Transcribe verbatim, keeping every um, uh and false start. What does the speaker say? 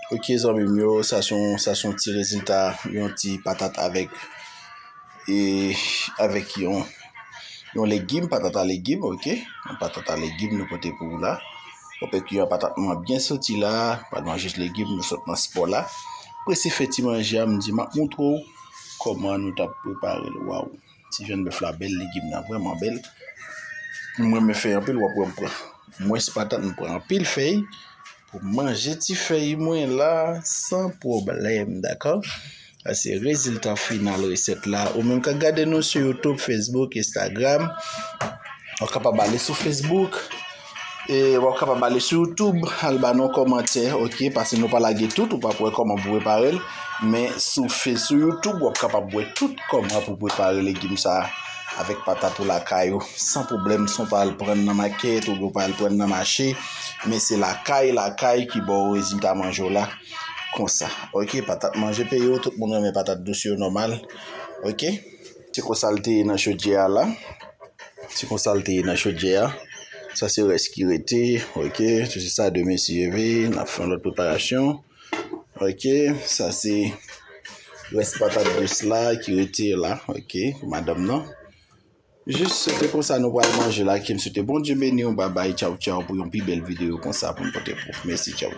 Ok, zanmi m yo, sa se yon, sa se yon ti rezilta, yon ti patat avèk, e, avèk yon, yon legim, patat a legim, ok? Yon patat a legim nou pote pou ou la. Ou pè ki yon patat mwen byen soti la, pral manje legim, nou sot nan spò la. Prese fè ti manje a, m di m ap montre w kòman nou t ap prepare l. Waw! Ti vyann bèf la bèl, legim nan vrèman bèl. Mwen renmen fèy anpil, w ap wè m pran mwens patat, m pran anpil fèy pou manje ti fèy mwen la san pwoblèm, dakò? Sa se rezilta final resèt la. Ou menm k ap gade nou sou YouTube, Facebook, Instagram, w ap kapab ale sou Facebook, e w ap kapab ale sou YouTube, al ba nou kòmantè, ok? Paske nou pa lage tout, ou p ap wè kòman pou prepare l. Men sou Fe-, sou YouTube, w ap kapab wè tout kòman pou prepare legim sa a avèk patat ou lakay ou, san pwoblèm, san w pa al pran nan makèt oubyen w pa al pran nan mache. Men se lakay, lakay ki ba w rezilta manje w la konsa. Ok, patat manje peyi w, tout moun renmen patat dous yo, nòmal. Ok? Se konsa l te ye nan chodyè a la. Se konsa l te ye nan chodyè a. Sa se rès ki rete. Ok, se sa, demen si Dye vle, n ap fè yon lòt preparasyon. Ok, sa se rès patat dous la ki rete la. Ok, pou madanm nan. Jis se te konsa nou pral manje la, ke m swete Bondye beni w, babay, tchaw, tchaw, pou yon pi bèl videyo konsa pou m pote pou. Mèsi, tchaw, tchaw.